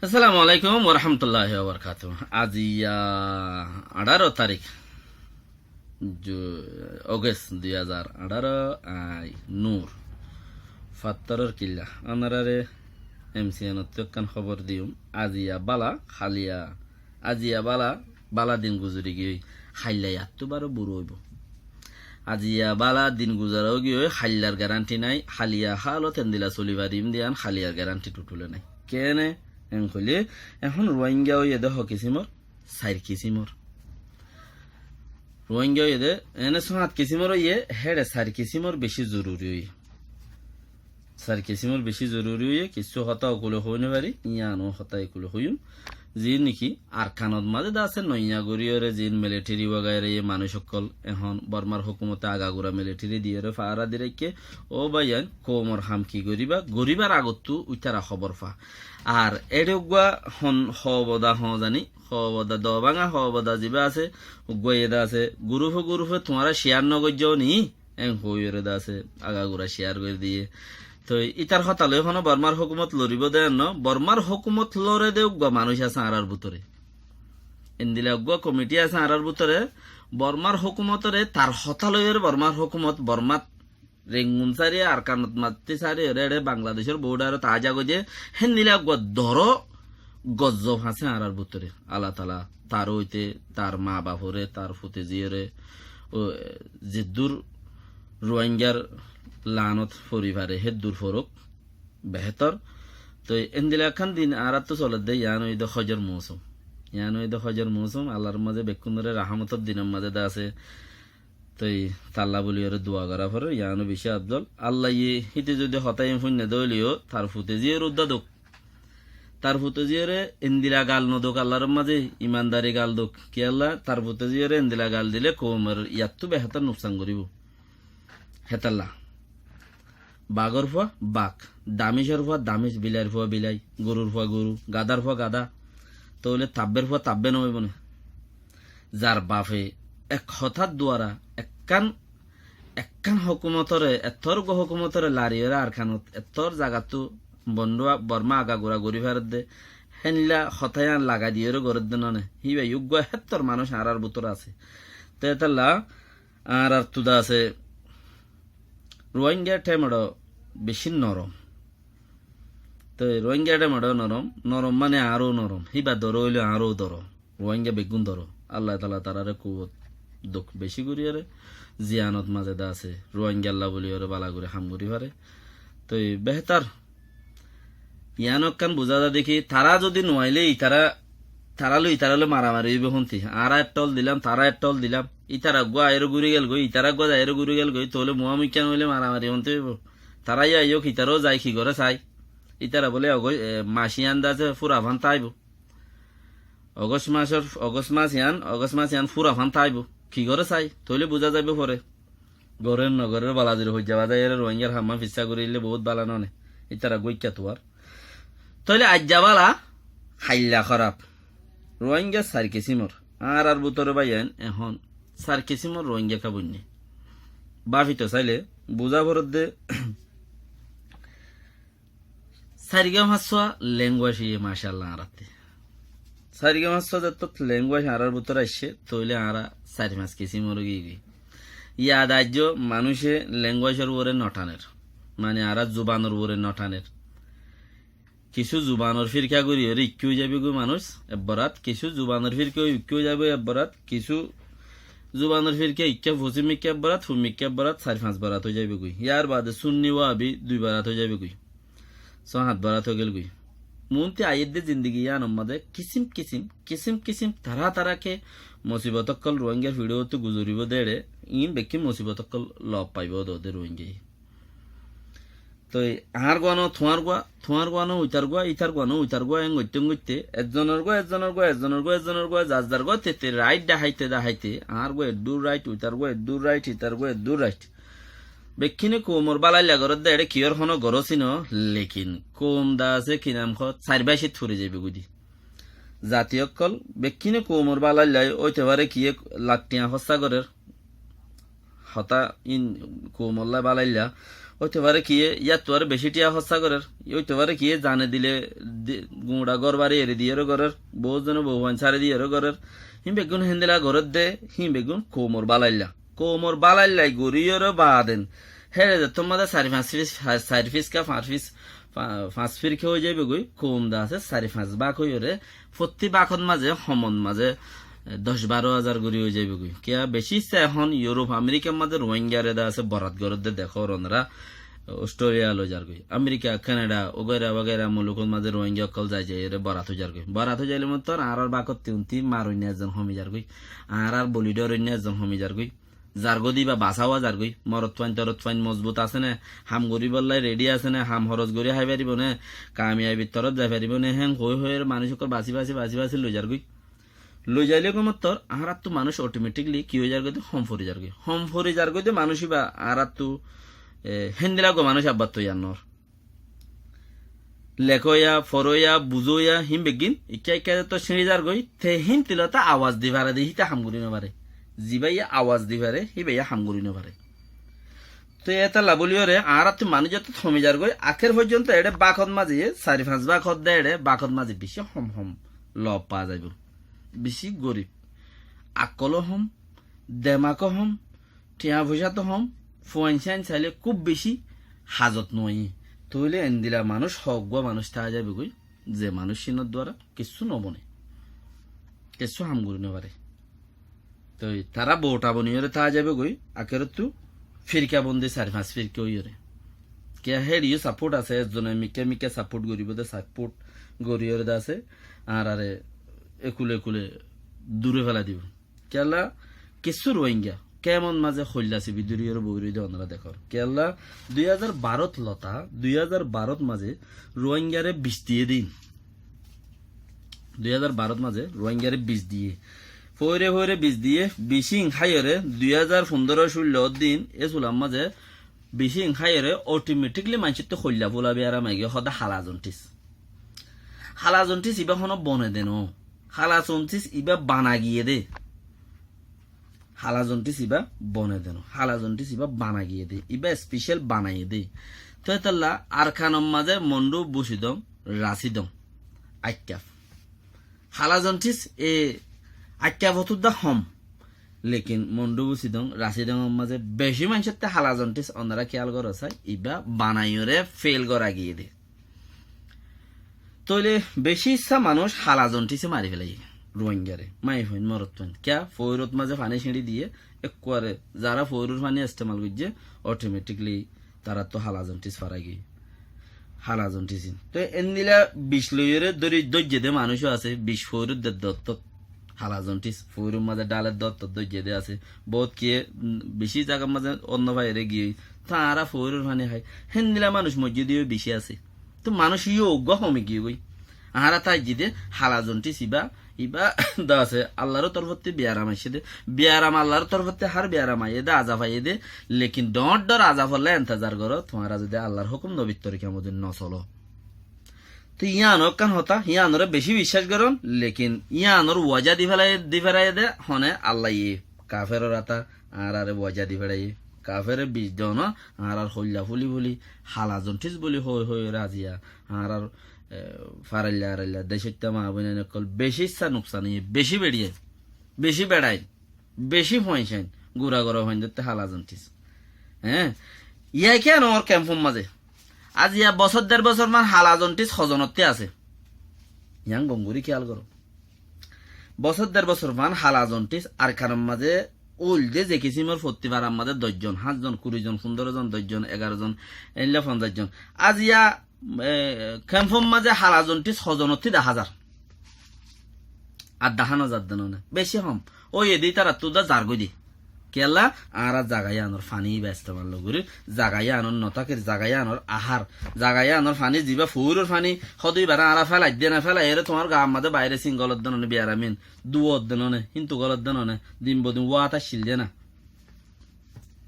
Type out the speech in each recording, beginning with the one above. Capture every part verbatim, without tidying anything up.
Assalamu alaikum warahmatulláhi wabarakátuhu. Aijja añçáro tarík, Ju-, Ogust dui házar añçáro, añí Nur, Fattoror Killa. Onoráre M C N ottú ekkán hóbor diyum. Aijja bála, háliya, aijja bála, bála din guzori giyói, háilla yattú baró buro óibo. Aijja bála din guzori giyói, háillar garanti nái, háliya hálot endilla soli farim de yián, háliyar garanti tuttúle nái. Kene en hoilé, ehón Ruáingga óiye de hó kisimor, sair kisimor. Ruáingga óiye de, ene só hát kisimor óiye, héçe sair kisimor beci zoruri óiye. Sair kisimor beci zoruri óiye, kissú hotá ókkole hoi no fari, yiáno hotá ókkole hoiyum. Ziín niki Arkanot mazé de asé, noiya goríyore ziín militeri wagaira ye manúic ókkol, ehón Bormar hókumote agagura militeri diyore fára di raikké. Ó báiyain, koumor ham ki goríba, goríbar agottú uitara hóbor fa. Ar eçe uggúa hon hoboda hoó zani, hoboda do báñga, hoboda zibá asé, uggúa ye de asé, gurufe gurufe tuáñra share no goijjó ni, en hoiyóre de asé, agagura share gorí diyé. Toi ítar hotá loi honó Bormar hókumot loribó de en no, Bormar hókumot lore de uggúa manúic asé añárar bútore. Endilla uggúa komiti asé añárar bútore, Bormar hókumotore tar hotá loiyóre Bormar hókumot Bormat Rengun sári, Arkanot matti sári, ere ere Bangladecór bordarot aá zagói de, héndilla uggúa doró gozzob asé añárar bútore. Allah taala tar óite, tar maa baforé, tar futeziyóre, ó, zeddur Ruáinggar laanot fori fare, héddur forouk, behétor. Toi endilla ekkán din añáráttu soledde, yián óiye de hóijor mousum. Yián óiye de hóijor mousum, Allar mazé bekkúnoré rahámotor dinor mazé de asé. Toi talla buliyóre dua gorá forer, yiáno bicí afzol. Allaye híte zodi hotá iín fúinne dé óileyó, tar futeziyóre uddá douk. Tar futeziyóre endila gal nodouk, Allar mazé imandari gal douk. Kiyólla, tar futeziyóre endila gal dile koumor yattú behétor nuksan goríbou. Hétalla. Bagor fua bag, damicor fua damic, bilair fua bilai, gorur fua goru, gadar fua gada. Tóile tabbér fua tabbé no óibo né? Zar bafe ek hotár duara ekkán, ekkán hókumotóre, ettór uggúa hókumotóre lariyóre Arkanot, ettór zagattú Bondúa Bormá agagura gorí faredde, hénla hotá yián lagai diyóre gorédde no né? Híba uggúa héttor manúic añárár bútore asé. Te hétalla añáráttu de asé, Ruáinga thémeço bicí norom. Te Ruáinga thémeço norom, norom mane añáro norom, híba doró óile añáro doró. Ruáinga beggún doró. Allah taala taráre kuwot douk, bicí goríyore ziyanot mazé de asé, Ruáingalla buliyóre bala gorí ham gorí fare. Toi behétor. Yián ekkán buzá za de ki, tará zodi nuailé itará, tará loi itará loi maramari óibo hontí. Añára ettól dilam, tará ettól dilam. Itara uggúa aiyóre gúri gelgói, itara uggúa zaiyóre gúri gelgói, tóile muámuikká noóile maramari hontí óibo. Tará yó aiyók, itaró zai ki goré sai. Itara bóle Ogos-, e, mac yián de asé fúra fán táibo. Ogos macor, Ogos mac yián, Ogos mac yián fúra fán táibo. Ki goré sai, tóile buzá zaibo fore. Gorér nogorér bala zuri hoijja baza ere Ruáingar hamma fissá goríle bout bala no né. Itara uggúa ikká tuar. Tóile aijja bala, hailla hóraf. Ruáinga sair kisimor. Añárár bútore báiyain ehón sair kisimor Ruáinga ká boinné. Báfito sailé buzá foredde. Sairgá fañssúa lenguage iye, macállah, añáráttu. Sairgá fañssúa zettót lenguage añárár bútore aiccé, tóile añára sair fañs kisimor ói giyói. Yad aijjó manúice lenguageor uore no thaner. Mane añára zubanor uore no thaner. Kissú zubanor firka goríyore ikká ói zaibói goi manúic, ek borat, kissú zubanor firka ói ikká ói zaibói ek borat, kissú zubanor firka ikká fosim ikká ek borat, fum ikká ek borat, sair fañs borat ói zaibói goi. Yar bade Sunni Wahabi dui borat ói zaibói goi. Só hát borat ói gel goi. Muúntu aiyédde zindigi yiánor mazé kisim kisim, kisim kisim, tará tará ke musibot ókkol Ruáingar fiçóttu guzoribó de ére, iín bekkín musibot ókkol lof faibó de Ruáingaye. Toi añár guano tuáñr gua, tuáñr guano uitar gua, itar guano uitar gua, en goitte en goitte, ezzonor gua, ezzonor gua, ezzonor gua, ezzonor gua, zar zar gua, te te rait daháite daháite, añár gua eddur rait, uitar gua eddur rait, itar gua eddur rait. Bekkíne koumor bálailla gorédde, eçé kiyór honó goró sino, lekin koum de asé ki nam hot, sair bácit fori zaibói goi de. Zati ókkol, bekkíne koumor bálailla óite fare, kiyé lak thiañ hóssa gorér. Hotá iín koumolla bálailla, Óito fare kiyé, yáttu aró bicí thiañ hóssa gorér. Óito fare kiyé, zane dile di-, guñça gór bari eri diyóre gorér, boóut zone bou fuain sári diyóre gorér. Hín beggún héndilla gorédde, hín beggún koumor bálailla. Koumor bálailla goríyore baaden. Héçe zettót mazé sair fañs fis, sair fiska, fañs fis, fa-, fañs firka ói zaibogói, koum de asé sair fañs bák óiyore, fottí bákot mazé, homot mazé, e, doc baró házar gorí ói zaibogói. Kiyá bicí issá ehón Iuróp, Amerikar mazé Ruáingare de asé borat gorédde dekór onora, Ostréliya loi zargói. Amerika, Kanada, ugaira ugaira mulukot mazé Ruáinga ókkol zai zaiyore borat ói zargói. Borat ói zaile mottor añárar bákottí untí maroinna ezzon homi zargói. Añárar boli dhoroinna ezzon homi zargói. Zargói de íba basá ówa zargói. Morot fuain torot fuain mozbut asé né? Ham goríbolla redi asé né? Ham horos gorí hái faribó né? Kamiyabir torot zai faribó né? Héen hoi hoiyore manúic ókkol basi basi, basi basi loi zargói. Loi zaile goi mottor añárattú manúic otometikli ki ói zargói de? Hom fori zargói. Hom fori zargói de manúic íba añárattú, e, héndilla goi manúic abbar toiyar noór. Lekóya, foróya, buzóya, hín beggín ikká ikká de to síñçi zargói, te hín tilota awaz di fare de, híte ham gorí no fare. Zibáye awaz di fare, híbaye ham gorí no fare. Te étalla bóliyoré añárattú manúic yóttot homi zargói, akér foijjonto eçé bákot mazé, sair fañs bákot de eçé bákot mazé bicí hom hom lof fa zaibóu. Bicí gorib. Akkoló hom, demakó hom, thiañ foicá to hom, fuain sáin sailé kúb bicí hazot no aiyé. Tóile endila manúic, hoggúa manúic táa zaibogói, ze manúic hínor duara kessú no bone, kessú ham gorí no fare. Toi tará bouṭa boniyóre táa zaibogói, akérottú firka bondi sair fañs firka óiyore. Kiyá héçe yó sapót asé, ezzone mikká mikká sapót goríbo de, sapót goríyore de asé, añáráre ekule ekule dure félai dibo. Kiyólla kessú Ruáinga kemot mazé hoilla sibi duriyóre boói roidé onora dekór. Kiyólla dui házar barót lota, dui házar barót mazé Ruáingare bic diyé de. Dui házar barót mazé Ruáingare bic diyé. Foóire foóire bic diyé, bicín háiyore dui házar fundóro cúllo din, é sulam mazé bicín háiyore otometikli maincóttu hoilla fúla biyaram aigiyé, hóde hala zontis. Hala zontis ibá honó bone de noó. Hala zontis ibá bana giyé de. Hala zontis ibá bone de noó. Hala zontis ibá bana giyé de. Ibá especial banaiyé de. Toi étalla Arkanor mazé Mondu, Busidong, Rasidong, Aikkaf. Hala zontis e Aikkaf otúdda hom. Lekin Mondu, Busidong, Rasidongor mazé bicí maincótte hala zontis, onora kiyal goró sai, ibá banaiyóre fél gora giyé de. Tóile bicí issá manúic hala zontise mari félaiye Ruáingare, maiyafuain, morotfuain. Kiyá? Foóirot mazé faní síñçi diyé, ekkuare zará foóiror faní estemal goijjé, otometikli taráttu hala zontis farai giyé. Hala zontis in. Toi endila bic loiyóre dóri dóijje dé manúic ó asé, bic foóiror de dottót. Hala zontis, foóiror mazé dháler dottót dóijje dé asé. Boóut kiyé, mm, bicí zagar mazé onno faiyóre giyói. Toi añára foóiror faní hái. Héndila manúic moijjé dé yó bicí asé. Toi manúic yó uggúa homi giyói. Añára táijji dé hala zontis ibá, ibá de asé, Allar torfótti biyaram aiccé dé. Biyaram Allar torfótti hár biyaram aiyé dé, azaf aiyé dé. Lekin dhoóñr dhoóñr azafolla entezar goró, tuáñra zodi Allar hókum nobir torika mozin nosoló. Te yían ekkán hotá, yíanoré bicí biccác goron, lekin yíanor wajá di félai, di félai dé hone Allaye, kaferor ata añárare wajá di félaiye. Kafere bic dono, añárar hoilla fúli fúli, hala zontis buli hoi hoi raziya, añárar, e, farailla arailla decóitta maa boinain ókkol bicí issá nuksan óiye, bicí beçiye, bicí beçain. Bicí fuain sáin, gura gura fuain dótte hala zontis. Eé, yían kiyá noór kemfor mazé? Aziya bosór der bosór fán hala zontis hozonottí asé. Yían gom gorí kiyal goró. Bosór der bosór fán hala zontis Arkanor mazé óilde ze kisimor fottí farar mazé doc zon, háñt zon, kuri zon, fundóro zon, doc zon, egaro zon, éilla fonzaic zon. Aziya e, kemfor mazé hala zontis hozonottí dahá zar. Ar dahá no zadde none. Bicí hom. Ói edi ítarattú dá zargói de. Kiyólla? Añára zaga yíanor faní ibá estemal no gorír, zaga yíanor no tákir, zaga yíanor ahár, zaga yíanor faní zibá foóiror faní, hóde ibáre añára félai de né, félai ere tuáñr gaar mazé baire sin golodde none, biyaramin, duwa odde none, híntu golodde none, din bodin wát accíl de na.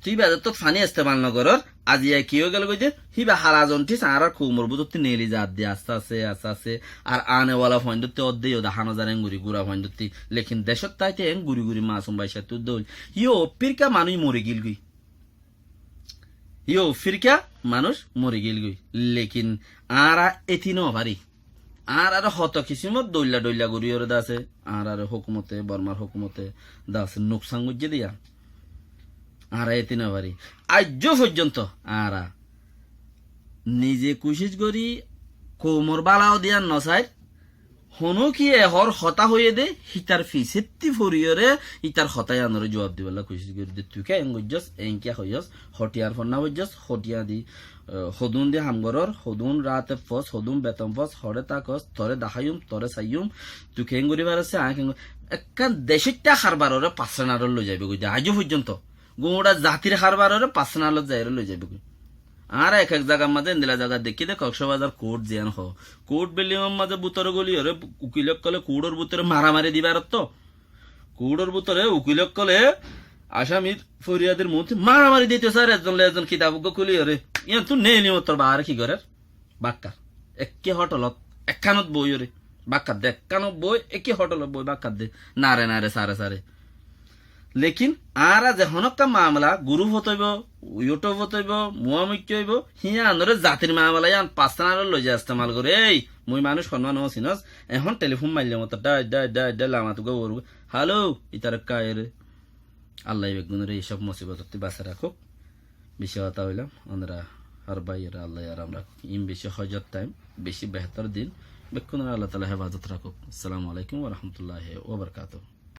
Tui íba zettót faní estemal no gorór, aziya ki ói gel goi de, híba hala zontis añárar koumor bútotti neeli zar de asté asté, asté asté. Ar ane wala fuaindótti ódde yó dahá no zar, engguri gura fuaindótti. Lekin decót táite engguri guri masum baiccáttu dóil. Yó firka manúic mori gil goi. Yó firka manúic mori gilgói. Lekin añára éti no fari. Añárare hoto kisimot dhoilla dhoilla gorí yóre de asé. Añárare hókumote, Bormar hókumote de asé nuksan goijjé de yían. Añára éti no fari. Aijjó foijjonto añára nize kucíc gorí koumor bála ó de yían no sair. Honókiye ehór hotá hoiyé dé, hítar fisétti foriyóre, hítar hotá yíanoré juab dibálla kucíc gorí dé. Tui kiyá eén goijjós, eén kiyá hoiyós, hotiyar fonná foijjós, hotiya di, eh, hodún di ham gorór, hodún ráte fos, hodún beton fos, hoçé tákos, toré daháiyum, toré saiyum, tui keén gorí farossé, aññí keén gorí. Ekkán decóitta harbaroré parsonalot loi zaibói goi dé, aijjó foijjonto. Guñça zatir harbaroré parsonalot zaiyóre loi zaibói goi. Añára ek ek zagar mazé endilla zaga dekí dé, Koksbazar kourt ziyán hoó. Kourt bildingor mazé bútore góliyóre ukil ókkole kourtor bútore maramari dibar otto. Kourtor bútore ukil ókkole asamir foriyadir muúntu maramari dito sar, ezzon loi ezzon kitab uggúa kúliyóre. Yíantu neeli mottor baáre ki gorér? Bákkar. Ekké hotelot, ekkánot boóiyore bákkar de, ekkánot boói, ekké hotelot boói bákkar de. Nare nare, sare sare. Lekin añára ze honókka mamela, gurúfot óibo, yutúbot óibo, muámuikká óibo, híanoré zatir mamela yían parsonalot loi zai estemal gorí. Ei, mui manúic honnúa no sinós, ehón telifón maille mottor dháis dháis dháis dháis lamat uggúa uor uggúa. Hálou, ítarekká aiyóre. Allaye beggúnoré ei cób mosibotottú basai rakók. Bicí hotá hoilam, onora hár báiyore Allaye aram rakók. Iín bicí hozor thaim, bicí behétor din, bekkúnoré Allataala hefazot rakók. Assalamu alaikum wa rahmatullahi wa barakatuhu.